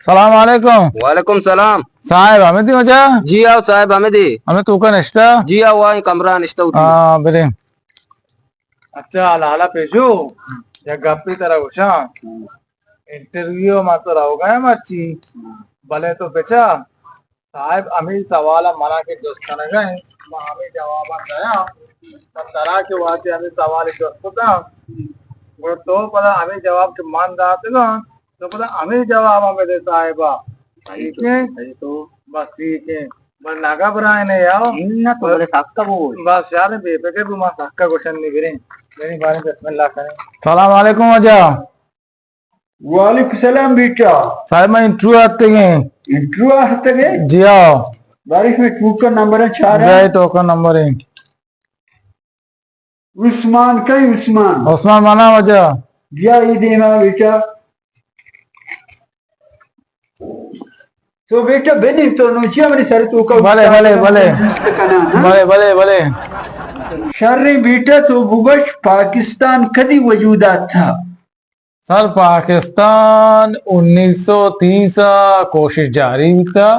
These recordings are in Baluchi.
سلام علیکم۔ وعلیکم سلام۔ صاحب حمیدی وجہ؟ جی آؤ صاحب حمیدی۔ ہمیں توکا نشتہ؟ جی آؤ، آئیں کمرہ نشتہ ہوتی۔ ہاں، برے۔ اچھا، لالا پیشو، یک گپے ترا گوشاں۔ انٹرویو ما تو روگا ایں مرچی، بلے تو بچار، صاحب ہمے سوال ءَ منا کہ جست کنگا ایں، ما ہمے جواباں دیاں۔ پہ ترا کہ واجہ ہمے سوال جست کتاں، گڑا تو پدا ہمے جواب کہ من داتگاں، تو پدا ہمے جواباں بدے صاحبا۔ ٹھیک ہے؟ بس ٹھیک ہے۔ بس نہ گھبرائینے یار۔ نہ تو بلے سکا بول۔ بس یار بے فکر بو، ما سکا گوشن نگریں۔ یعنی بارے بسم اللہ کریں۔ سلام علیکم واجہ۔ وعلیکم سلام بیٹا۔ صاحب، من انٹرویو آتکگیں۔ انٹرویو آتکگے؟ جی ہاں۔ بارش میں ٹوکا نمبر چار ہے۔ جائے ٹوکا نمبر ہے۔ عثمان کئی عثمان؟ عثمان منا واجہ۔ بیا ای دیما بیٹا۔ تو بیٹا بنی تو نوچیا منی سر توکا بلے، بلے، بلے۔ جست کنا، ہاں؟ بلے، بلے، بلے۔ شریں بیٹا تو بگوش پاکستان کدی وجود آتا؟ سر، پاکستان انیس سو تیس ءَ کوشش جاری بوتا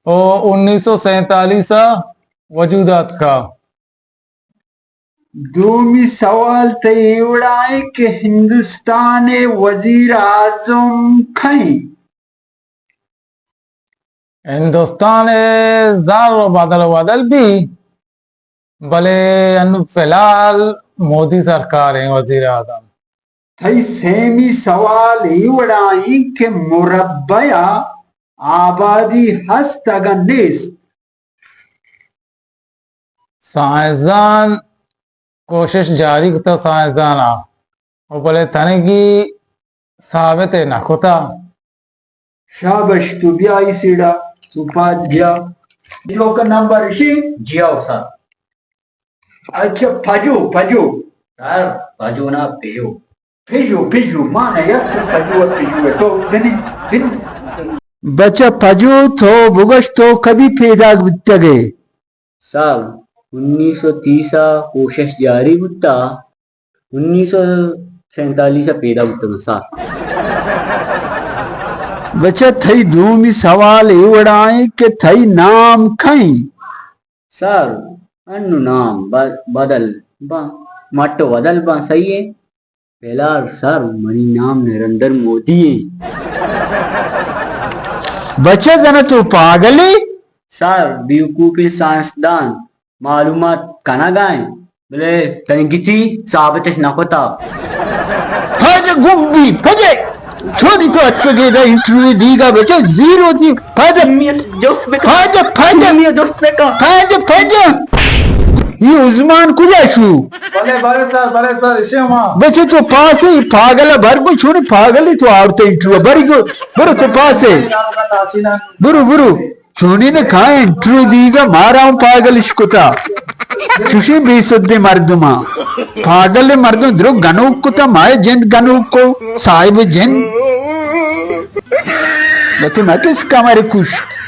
و انیس سو سینتالیس ءَ وجود آتکا۔ دومی سوال تئی اے وڑا ایں کہ ہندوستان ءِ وزیر اعظم کئے؟ ہندوستان ءِ زر و بدل و بدل بی، بلے انو فی الحال مودی سرکار ایں وزیر اعظم۔ تئی سیمی سوال اے وڑا ایں کہ مربع ءَ آبادی ہست اگاں نیست؟ سائنسدان کوشش جاری کتا سائنسدان ءَ، و بلے تنگی ثابت ءَ نہ کتا۔ شابش، تو بیا ای سیڑا، تو پاد بیا۔ جو کا نمبر اشی؟ جی ہاؤ سر۔ اچھا، پجو، پجو۔ سر، پجو نا، پیو۔ پجو، پجو، مانا یک پجو، پجو تو بنی، بنی۔ بچہ پجو، تو بگش تو کدی پیداک بیتگے؟ سر، انیس سو تیس ءَ کوشش جاری بوتا، انیس سو سینتالیس ءَ پیدا بوتگاں سر۔ بچہ تئی دومی سوال اے وڑا ایں کہ تئی نام کئیں؟ سر، انو نام ب-، بدل باں، مٹ و بدل باں، صحیح ہے۔ فی الحال سر، منی نام نریندر مودی ایں۔ بچہ زاناں تو پاگل ئے؟ سر، بیوقوفیں سائنسدان معلومات کنگا ایں، بلے تنی گتی ثابتش نہ کتا۔ پجے گمبی، پجے۔ چونی تو اتکگے دا انٹرویو دیگا بچہ زیرو دی۔ پجے۔ امی جست بکن۔ پجے، پجے۔ امی جست بکن۔ پجے، پجے۔ یہ عثمان کجا شو؟ بلے، بلے سر، بلے سر، اشے ما۔ بچے تو پاسے، پاگل ہے، بھر کو چھوڑے، پاگل ہے تو آورتے انٹرویو، بھر کو، برو تو پاسے۔ برو، برو۔ چونی نے کہاں انٹرویو دیگا، مارا ہوں پاگل اش کتا۔ چوشیں بے سدے مردماں۔ پاگل مردم درو گنوک کتا، مائے جند گنوک کو، صاحب جند۔ لیکن اتس کمر کشت۔